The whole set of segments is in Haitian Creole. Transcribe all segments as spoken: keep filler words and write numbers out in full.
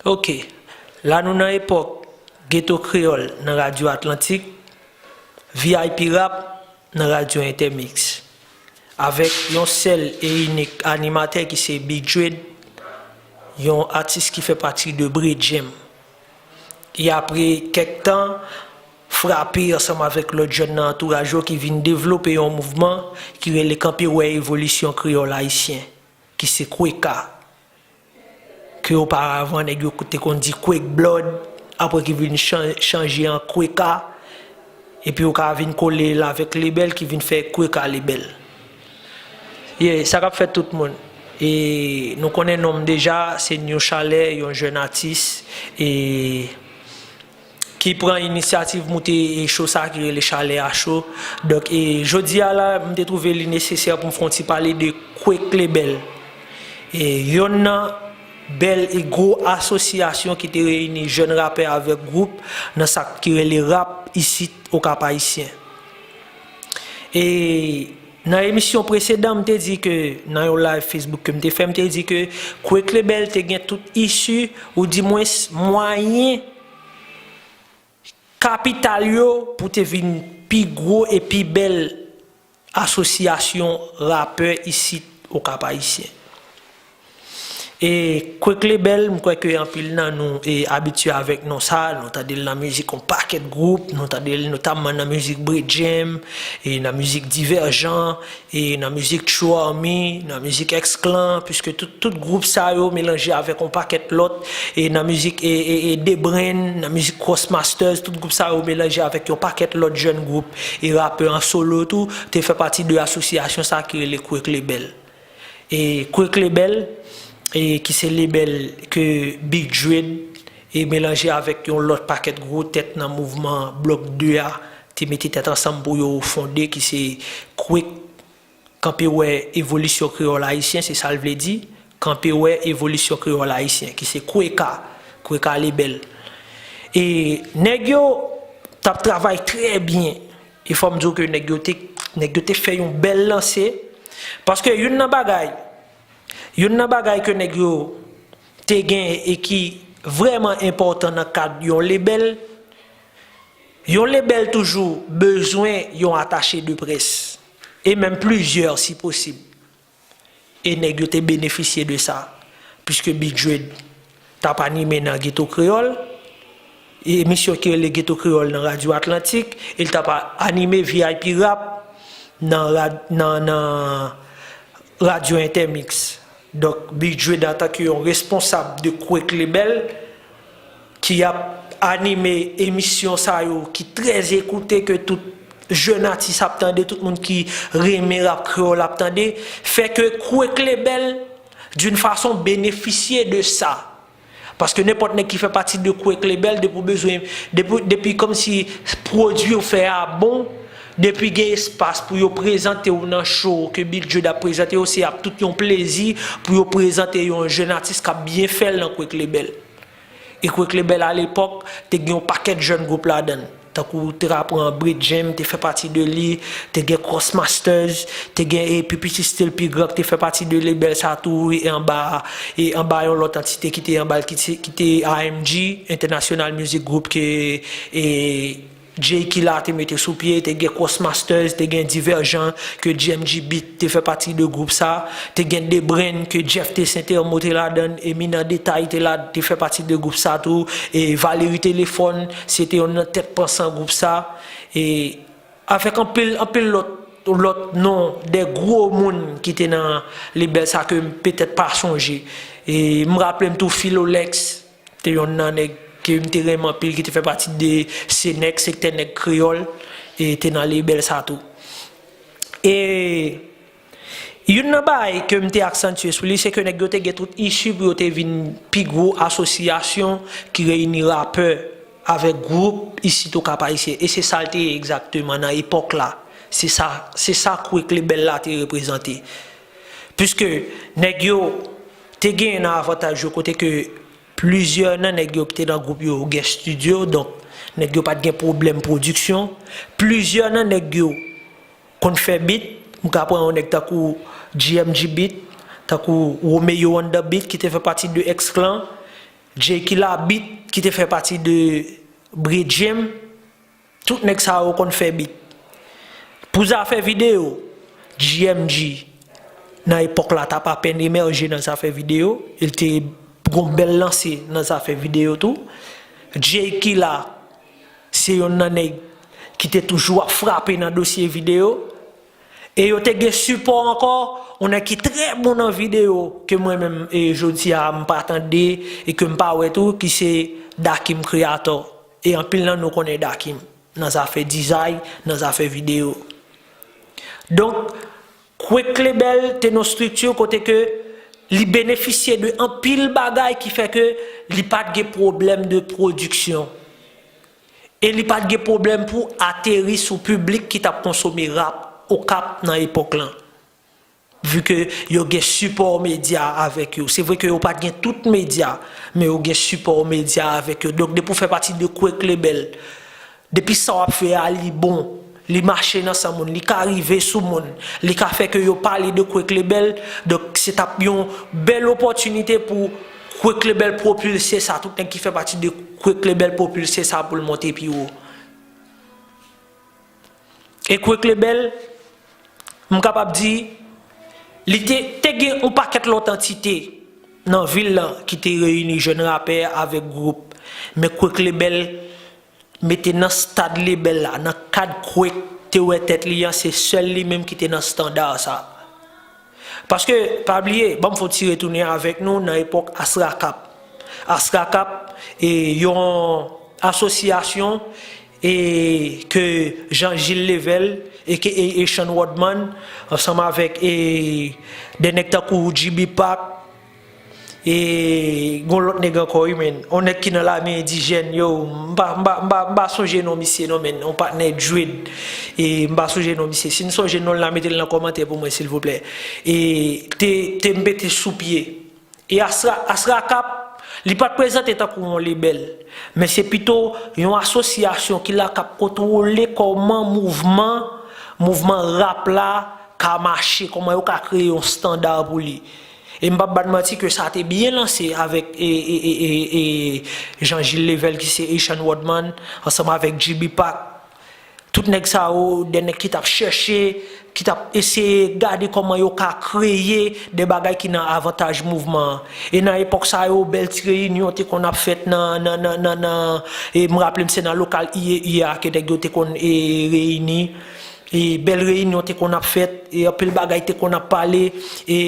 Ok, la nou nan epòk Ghetto Kreyòl nan Radyo Atlantik, V I P Rap nan Radyo Entèmiks, avèk yon sèl e inik animatè ki se Big Dread, yon atis ki fè pati de Bredjenm. E apre kèk tan, Frape ansanm avèk lòt jèn nan antouraj yo ki vin devlope yon mouvman ki rele Kanpe Wè Evolisyon Kreyòl Ayisyen, ki se Kweka. Ke oparavan, nèg yo te konn di Kwek Blood, apre ki vin chan-, chanje an Kweka, epi yo ka vin kole l avèk Lebèl ki vin fè Kweka Lebèl. Yeah, sa k ap fèt tout moun? E nou konnen non m deja, se New Chalè, yon jèn atis, e ki pran inisyativ moute, e, cho sa ki rele Chalè a Cho. Donk, e, jodi a la, m te twouve li nesesè pou m fè yon ti pale de Kwek Lebèl. E, yonn nan bèl e gwo asosyasyon ki te reyini jèn rapè avèk gwoup nan sa ki rele rap isit Okap Ayisyen. E nan emisyon presedan, m te di ke, nan yon live Facebook ke m te fè, m te di ke Kwek Lebèl te gen tout isi, oudimwens mwayen kapital yo pou te vin pi gwo e pi bèl asosyasyon rapè isit Okap Ayisyen. E Kwek Lebèl, m kwè ke anpil nan nou e abitye avèk non sa, nou tande l nan mizik yon pakèt gwoup, nou tande l notamman nan mizik Bredjenm, e nan mizik Divèjan, e nan mizik True Army, nan mizik X-Clan, piske tout, tout gwoup sa yo melanje avèk yon pakèt lòt, e nan mizik e, e, e Debrenn, nan mizik Crossmasters, tout gwoup sa yo melanje avèk yon pakèt lòt jèn gwoup e rapè an solo tou, te fè pati de asosyasyon sa ki rele Kwek Lebèl. E Kwek Lebèl, e ki se lebèl ke Big Dread e melanje avèk yon lòt pakèt gwo tèt nan mouvman Blòk de a te mete tèt ansanm pou yo fonde, ki se Kwek Kanpe Wè Evolisyon Kreyòl Ayisyen, se sa l vle di, Kanpe Wè Evolisyon Kreyòl Ayisyen, ki se Kweka, Kweka Lebèl. E nèg yo t ap travay trè byen. E fò m di w ke nèg yo te, nèg yo te fè yon bèl lanse. Paske youn nan bagay, youn nan bagay ke nèg yo te genyen e ki vrèman enpòtan nan kad yon lebèl, yon lebèl toujou bezwen yon atache de près, e menm plizyè si posib. E nèg yo te benefisye de sa, piske Big Dread t ap anime nan Ghetto Kreyòl, e emisyon ki rele Ghetto Kreyòl nan Radyo Atlantik, e l t ap a-, anime V I P Rap nan rad-, nan, nan Radyo Entèmiks. Donk, Big Dread antanke yon responsab de Kwek Lebèl, ki ap anime emisyon sa yo ki trè ekoute, ke tout jèn atis ap tande, tout moun ki renmen rap kreyòl ap tande, fè ke Kwek Lebèl, d'une façon, benefisye de sa. Paske nenpòt nèg ki fè pati de Kwek Lebèl, depi w bezwen, depi, depi kòmsi pwodui w fè a bon, depi gen espas pou yo prezante w nan show ke Big Dread ap prezante yo, se ap tout yon plezi pou yo prezante yon jèn atis k ap byen fè l nan Kwek Lebèl. E Kwek Lebèl alepòk, te gen yon pakèt jèn gwoup ladan l. Tankou te ka pran Bredjenm, te fè pati de li, te gen Crossmasters, te gen e pi piti still pi gran ki te fè pati de lebèl sa tou, e anba, e anba yon lòt antite ki te anba l, ki te, ki te A M G, International Music Group, ke, e, Jay Killa te mete sou pye, te gen Crossmasters, te gen Divergent, ke G M G Beat te fè pati de gwoup sa, te gen Debrenn, ke Jeff T. Saint-Elmo te ladan, Eminan Detay te la, te fè pati de gwoup sa tou, e Valery Téléphone, se te youn nan tèt pansan gwoup sa, e avèk anpil, anpil lòt, lòt non, de gwo moun ki te nan lebèl sa ke m petèt pa sonje. E m raple m tou Filolex, te yonn nan nèg ke m te renmen anpil, ki te fè pati de Senèk, Sektè Nèg Kreyòl, e te nan lebèl sa tou. E youn nan bagay ke m te aksantye sou li, se ke nèg yo te gen tout isi pou yo te vin pi gwo asosyasyon ki reyini rapè avèk gwoup isit Okap Ayisyen. E se sa l te ye egzakteman nan epòk la. Se sa, se sa Kwek Lebèl la te reprezante. Piske nèg yo te genyen nan avantaj yo kote ke plizyè nan nèg yo ki te nan gwoup yo gen estidyo, donk nèg yo pa t gen pwoblèm pwodiksyon. Plizyè nan nèg yo konn fè bit, m ka pran yon nèg tankou G M G Beat, tankou Romeo on the Beat ki te fè pati de X-Clan, Jay Killa Beat ki te fè pati de Bredjem, tout nèg sa yo konn fè beat. Pou zafè videyo, G M G nan epòk la t ap apèn emèje nan zafè videyo, e l te gon bèl lanse nan zafè videyo tou. Jay Killa se yonn nan nèg ki te toujou ap frape nan dosye videyo. E yo te gen sipò ankò, yon nèg ki trè bon nan videyo, ke mwen menm, e jodi a, m pa tande, e ke m pa wè tou, ki se Dakim Creator. E anpil nan nou konnen Dakim, nan zafè dizay, nan zafè videyo. Donk, Quick Label te nan strikti kote ke li benefisye de anpil bagay ki fè ke li pa t gen pwoblèm de pwodiksyon. E li pa t gen pwoblèm pou ateri sou piblik ki t ap konsome rap Okap nan epòk lan. Vu ke yo gen sipò medya avèk yo. Se vre ke yo pa t gen tout medya, men yo gen sipò medya avèk yo. Donk, depi w fè pati de Quick Label, depi sa w ap fè a, li bon, li mache nan san moun, li ka rive sou moun, li ka fè ke yo pale de Quick Label, donk se t ap yon bèl opòtinite pou Quick Label pwopilse sa, tout nèg ki fè pati de Quick Label pwopilse sa pou l monte pi wo. E Quick Label, m kapab di, li te, te gen yon pakèt lòt antite nan vil lan ki te reyini jèn rapè avèk gwoup. Men Quick Label mete nan stad label la, nan kad Quick te wè tèt li an, se sèl li menm ki te nan estanda sa. Paske, pa bliye, ban m fè yon ti retounen avèk nou nan epòk Asracap. Asracap, e, yon asosyasyon, e, ke Jean Gilles Level, aka Eshan Rodman, ansanm avèk, e, de nèg tankou G B Pac, e, gon lòt nèg ankò, wi, men. Yon nèg ki nan lame endijèn, yo, m pa, m pa, m pa, m pa sonje non misye, non, men. Yon patnè Dread. E, m pa sonje non misye. Si n sonje non l la, mete l nan kòmantè pou mwen, silvouplè. E, te, te mete sou pye. E Asra, Asracap, li pa t prezante tankou yon lebèl, men se pito yon asosyasyon ki la k ap kontwole kòman mouvman, mouvman rap la ka mache, kòman yo ka kreye yon estanda pou li. E m p ap ba n manti ke sa te byen lanse avèk, e, e, e, e, e Jean Gilles Level ki se Eshan Rodman, ansanm avèk G B Pac. Tout nèg sa yo, de nèg ki t ap chèche, ki t ap eseye gade kòman yo ka kreye de bagay ki nan avantaj mouvman an. E nan epòk sa yo, bèl ti reyinyon te konn ap fèt nan, nan, nan, nan, nan, e m raple m se nan lokal I E I a ke nèg yo te konn, e, reyini. E bèl reyinyon te konn ap fèt, e anpil bagay te konn ap pale, e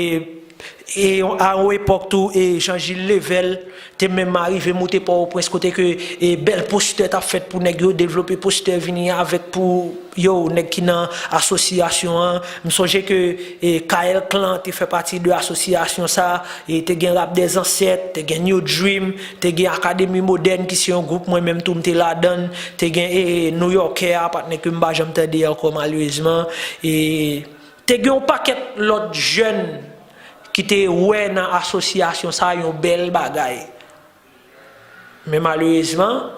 E a yon epòk tou, e Jean Gilles Level te menm arive moute Pòtoprens kote ke, e bèl postè t ap fèt pou nèg yo devlope postè vini avèk pou yo, nèg ki nan asosyasyon an. M sonje ke, e K L Clan te fè pati de asosyasyon sa, e te gen Rap dè Zansèt, te gen New Dream, te gen Akademi Modèn ki se yon gwoup mwen menm tou m te ladann, te gen, e Nouyòkè a, patnè ke m pa janm tande ankò malerezman, e te gen yon pakèt lòt jèn ki te wè nan asosyasyon sa a yon bèl bagay. Men malerezman,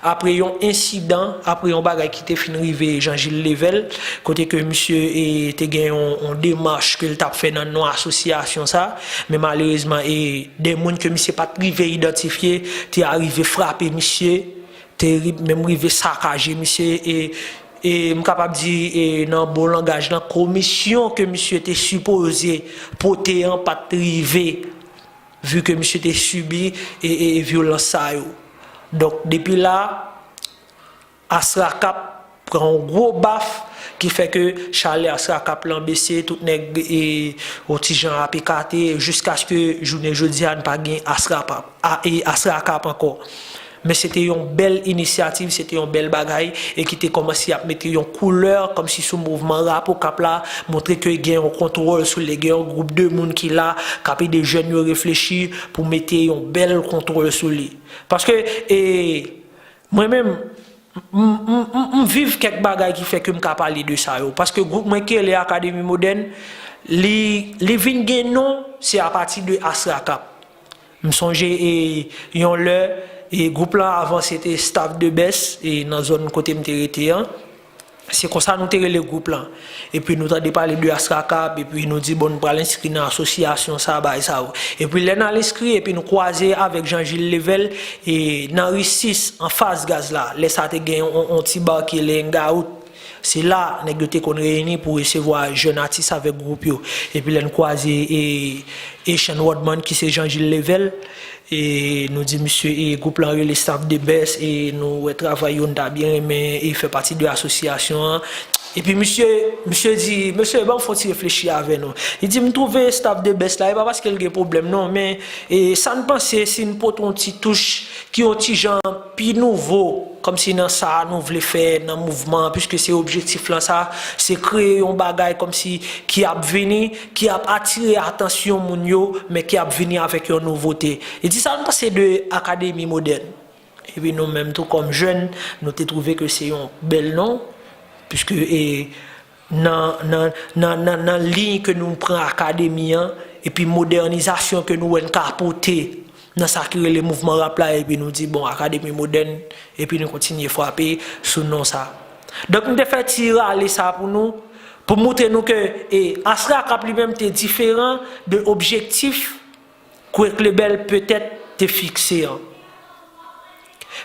apre yon ensidan, apre yon bagay ki te fin rive Jean Gilles Level, kote ke misye, e, te gen yon, yon demach ke l t ap fè nan non asosyasyon sa, men malerezman, e, de moun ke misye pa t rive idantifye, te arive frape misye, te ri-, menm rive sakaje misye, e, e m kapab di, e, nan bon langaj lan, komisyon ke misye te sipoze pote an pa t rive, vi ke misye te sibi, e, e, e vyolans sa yo. Donk, depi la, Asracap pran yon gwo baf ki fè ke chalè Asracap lan bese, tout nèg, e, yon ti jan ap ekate, jiskaske jounen jodi a, n pa gen Asracap, a, e, Asracap ankò. Men se te yon bèl inisyativ, se te yon bèl bagay, e ki te kòmanse ap mete yon koulè kòmsi sou mouvman rap Okap la, montre ke gen yon kontwòl sou li, gen yon gwoup de moun ki la, k ap ede jèn yo reflechi pou mete yon bèl kontwòl sou li. Paske, e, mwen menm, m, m, m, m viv kèk bagay ki fè ke m ka pale de sa yo. Paske gwoup mwen ki rele Akademi Modèn, li, li vin gen non, se apati de Asracap. M sonje, e, yon lè, e, gwoup lan avan se te Staff the Best, e, nan zòn kote m te rete an. Se konsa nou te rele gwoup lan. Epi nou tande pale de Astrakap, epi nou di, bon, nou pral enskri nan asosyasyon sa, bagay sa yo. Epi lè n al enskri, epi nou kwaze avèk Jean Gilles Level, e nan ri sis, anfas gaz la, lè sa te gen yon, yon ti bar ki rele Hangout. Se la, nèg yo te konn reyini pou resevwa jèn atis avèk gwoup yo. Epi lè n kwaze, e, Echan Rodman, ki se Jean Gilles Level, e nou di misye, e gwoup lan rele Staff the Best, e nou wè travay yo, n ta byen renmen, e fè pati de asosyasyon an. Epi misye, misye di, mesye, ban m fè yon ti reflechi avè nou. Li di, m twouve Staff the Best la, e pa paske l gen pwoblèm non, men, e sa n panse, si n pote yon ti touch ki yon ti jan pi nouvo, kòmsi nan sa nou vle fè nan mouvman an, piske se objektif lan sa, se kreye yon bagay kòmsi ki ap vini, ki ap atire atansyon moun yo, men ki ap vini avèk yon nouvote. E di sa nou panse de Akademi Modèn. Epi nou menm tou kòm jèn, nou te twouve ke se yon bèl non, piske, e, nan, nan, nan, nan, nan liy ke nou pran akademi an, epi modènizasyon ke nou wè n ka pote nan sa ki rele mouvman rap la, epi nou di, bon, akademi modèn, epi nou kontinye frape sou non sa. Donk, m te fè ti rale sa pou nou, pou moutre nou ke, e, Astrakap li menm te diferan de objektif Kwek Lebel petèt te fikse an.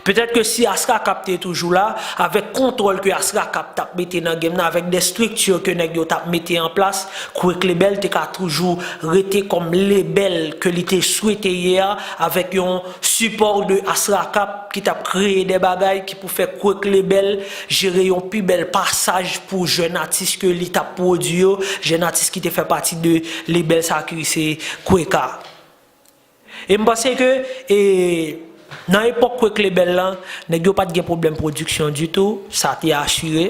Petèt ke si Astrakap te toujou la, avèk kontwòl ke Astrakap t ap mete nan game nan, avèk de estrikti ke nèg yo t ap mete an plas, Kwek Lebel te ka toujou rete kòm Lebel ke li te swete ye a, avèk yon sipò de Astrakap ki t ap kreye de bagay ki pou fè Kwek Lebel jere yon pi bèl pasaj pou jèn atis ke li t ap pwodui yo, jèn atis ki te fè pati de Lebel sa ki se Kweka. E m panse ke, e, nan epòk Kwek Lebel lan, nèg yo pa t gen pwoblèm pwodiksyon ditou, sa te asire.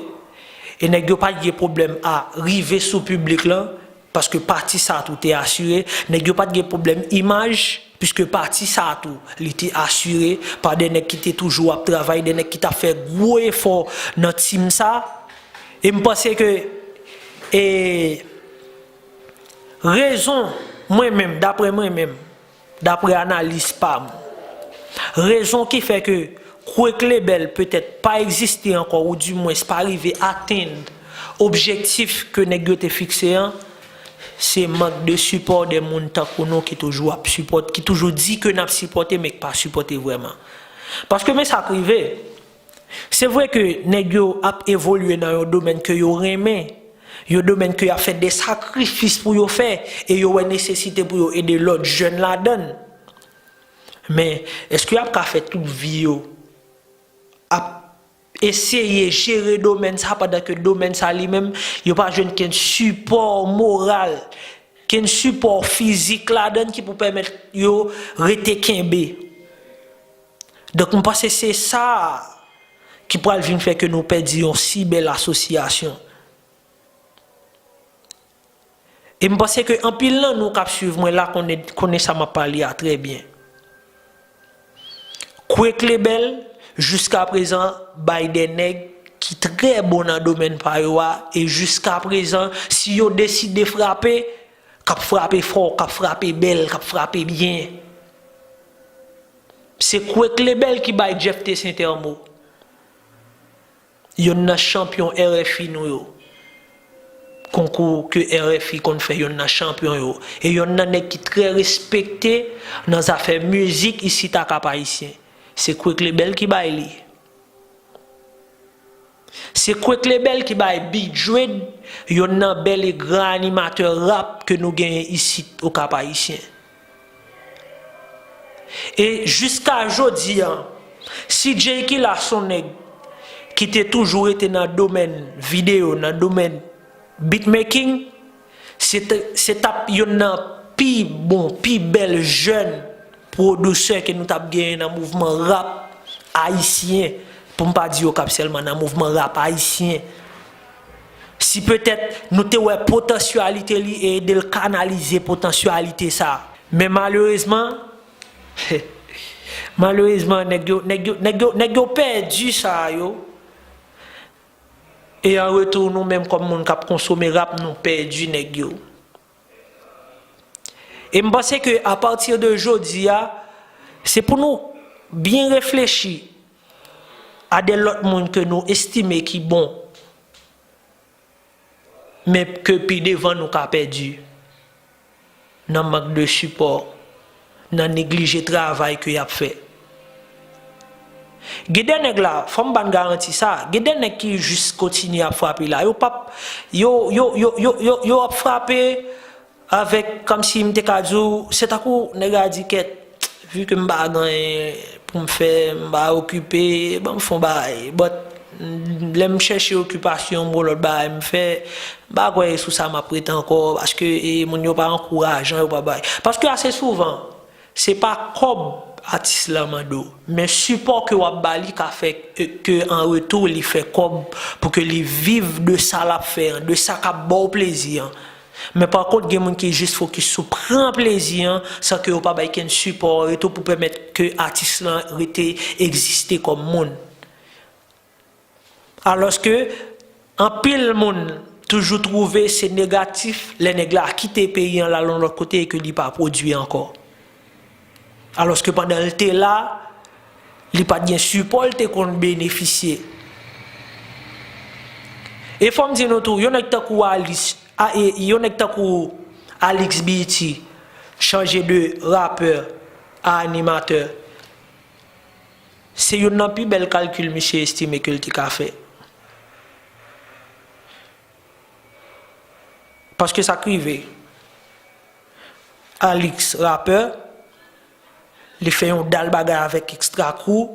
E nèg yo pa t gen pwoblèm a rive sou piblik lan, paske pati sa tou te asire. Nèg yo pa t gen pwoblèm imaj, piske pati sa tou, li te asire pa de nèg ki te toujou ap travay, de nèg ki t ap fè gwo efò nan tim sa. E m panse ke, e, rezon, mwen menm, daprè mwen menm, daprè analiz pa m, rezon ki fè ke Kwek Lebel petèt pa egziste ankò, oudimwens pa rive atenn objektif ke nèg yo te fikse an, se mank de sipò de moun tankou nou ki toujou ap sipòt, ki toujou di ke n ap sipòte, men ki pa sipòte vrèman. Paske men sa k rive, se vre ke nèg yo ap evolye nan yon domèn ke yo renmen, yon domèn ke y ap fè de sakrifis pou yo fè, e yo wè nesesite pou yo ede lòt jèn ladan l. Men, èske y ap ka fè tout vi yo ap eseye jere domèn sa, pandan ke domèn sa li menm, yo pa jwenn kenn sipò moral, kenn sipò fizik ladan l ki pou pèmèt yo rete kenbe? Donk, m panse se sa ki pral vin fè ke nou pèdi yon si bèl asosyasyon. E m panse ke anpil nan nou k ap swiv mwen la konnen, konnen sa m ap pale a trè byen. Kwek Lebel, jiska prezan, bay de nèg ki trè bon nan domèn pa yo a, e jiska prezan, si yo deside frape, k ap frape fò, k ap frape bèl, k ap frape byen. Se Kwek Lebel ki bay Jeff T Saint Elmo. Yonn nan chanpyon R F I nou yo. Konkou ke R F I konn fè, yonn nan chanpyon yo. E yonn nan nèg ki trè respekte nan zafè mizik isit a Kap Ayisyen. Se Kwek Lebel ki bay li. Se Kwek Lebel ki bay B-Dread, yonn nan bèl e gran animatè rap ke nou genyen isit o Kap Ayisyen. E jiska jodi a, si Jay Killa se yon nèg ki te toujou rete nan domèn videyo, nan domèn beatmaking, se t-, se t ap yonn nan pi bon, pi bèl jèn pwodisè ke nou t ap genyen nan mouvman rap ayisyen, pou m pa di Okap sèlman, nan mouvman rap ayisyen. Si petèt nou te wè potansyalite li e ede l kanalize potansyalite sa. Men malerezman, malerezman, nèg yo, nèg yo, nèg yo, nèg yo pèdi sa yo. E an retou, nou menm kòm moun k ap konsome rap, nou pèdi nèg yo. E m panse ke apati de jodi a, se pou nou byen reflechi a de lòt moun ke nou estime ki bon. men ke pi devan nou ka pèdi nan mank de sipò, nan neglije travay ke y ap fè. Gen de nèg la, fò m ba n garanti sa, gen de nèg ki jis kontinye ap frape la. Yo p ap, yo, yo, yo, yo, yo, yo ap frape avèk, kòmsi m te ka di w, se tankou nèg la di, kèt, vi ke m pa gen anyen pou m fè, m pa okipe, ban m fè yon bagay. But, lè m chèche okipasyon, m gon lòt bagay m fè, m pa kwè e sou sa m ap rete ankò, paske, e, moun yo pa ankourajan, yo pa bay. Paske ase souvan, se pa kòb atis lan mande w, men sipò ke w ap ba li ka fè ke, ke an retou li fè kòb pou ke li viv de sa l ap fè an, de sa k ap ba w plezi an. Men pa kont, gen moun ki jis fokis sou pran plezi an, san ke yo pa bay kenn sipò an retou pou pèmèt ke atis lan rete egziste kòm moun. Alòske, anpil moun toujou twouve se negatif lè nèg la kite peyi an l al yon lòt kote e ke li pa pwodui ankò. Alòske pandan l te la, li pa t gen sipò l te konn benefisye. E fò m di nou tou, yon nèg tankou Alice, a, e, yon nèg tankou Alix B E T chanje de rapè a animatè. Se youn nan pi bèl kalkil misye estime ke l te ka fè. Paske sa k rive, Alix, rapè, li fè yon dal bagay avèk Extra Crew,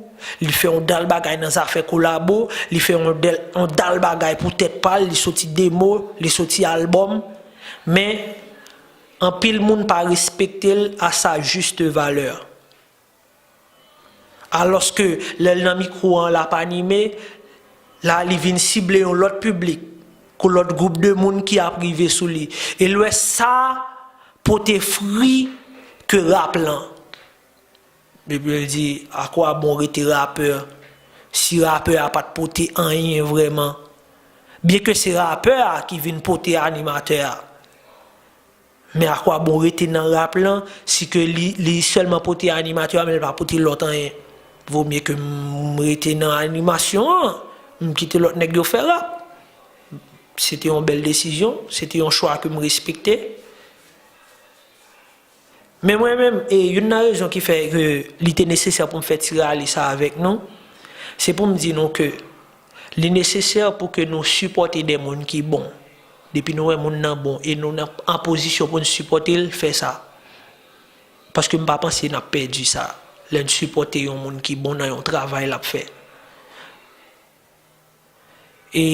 li fè yon dal bagay nan zafè kolabo, li fè yon dèl, yon dal bagay pou tèt pa l, li soti demo, li soti albòm, men anpil moun pa respekte l a sa juste valeur. Alòske lè l nan mikwo an l ap anime, la li vin sible yon lòt piblik, kou lòt gwoup de moun ki ap rive sou li. E lè sa pote fri ke rap lan. Epi l di, akwabon rete rapè, si rapè a pa t pote anyen vrèman? Byenke se rapè a ki vin pote animatè a. Men akwabon rete nan rap lan, si ke li, li sèlman pote animatè a, men l pa pote lòt anyen? Vo mye ke m rete nan animasyon an, m kite lòt nèg yo fè rap. Se te yon bèl desizyon, se te yon chwa ke m respekte. Men mwen menm, e youn nan rezon ki fè ke li te nesesè pou m fè ti rale sa avèk nou, se pou m di nou ke li nesesè pou ke nou sipòte de moun ki bon. Depi nou wè moun nan bon e nou nan, an pozisyon pou n sipòte l, fè sa. Paske m pa panse n ap pèdi sa lè n sipòte yon moun ki bon nan yon travay l ap fè. E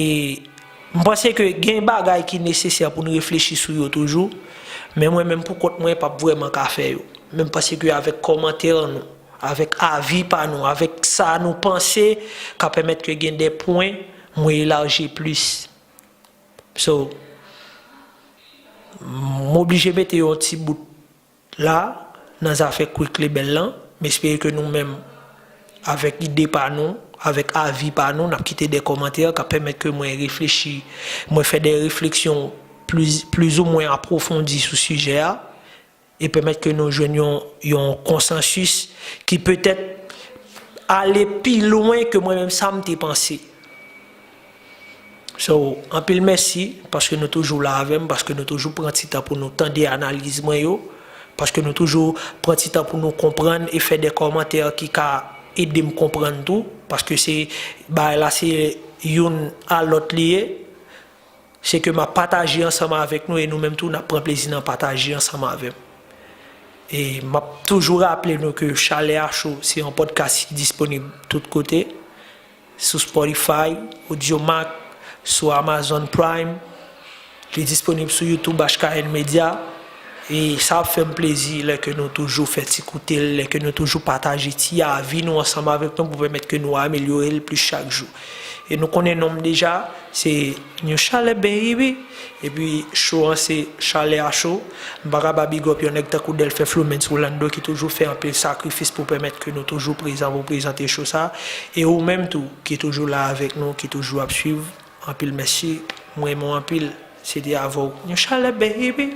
m panse ke gen bagay ki nesesè pou n reflechi sou yo toujou, men mwen menm pou kont mwen p ap vrèman ka fè yo. Men m panse ke avèk kòmantè nou, avèk avi pa nou, avèk sa nou panse, ka pèmèt ke gen de pwen mwen elaji plis. So, m oblije mete yon ti bout la, nan zafè Quick Label lan. M espere ke nou menm, avèk ide pa nou, avèk avi pa nou, n ap kite de kòmantè k ap pèmèt ke mwen reflechi, mwen fè de refleksyon plis, plizoumwen apwofondi sou sijè a, e pèmèt ke nou jwenn yon, yon konsansis ki petèt ale pi lwen ke mwen menm sa m te panse. So, anpil mèsi, paske nou toujou la avè m, paske nou toujou pran ti tan pou nou tande analiz mwen yo, paske nou toujou pran ti tan pou nou konprann e fè de kòmantè ki ka ede m konprann tou, paske se, bagay la se youn a lòt li ye, se ke m ap pataje ansanm avèk nou e nou menm tou n ap pran plezi nan pataje ansanm avè m. E m ap toujou raple nou ke Chalè a Cho se yon podcast ki disponib tout kote, sou Spotify, Audiomack, sou Amazon Prime. Li disponib sou YouTube H K N Media. E sa ap fè m plezi lè ke nou toujou fè ti koute l, lè ke nou toujou pataje ti avi nou ansanm avèk nou pou pèmèt ke nou amelyore l plis chak jou. E nou konnen non m deja, se New Chalè Baby. Epi show an se Chalè a Cho. M pa ka pa big up yon nèg tankou Delphin Flumens Rolando ki toujou fè anpil sakrifis pou pèmèt ke nou toujou prezan pou prezante show sa. E ou menm tou ki toujou la avèk nou, ki toujou ap swiv. Anpil mèsi. M renmen w anpil. Se te avè w New Chalè Baby.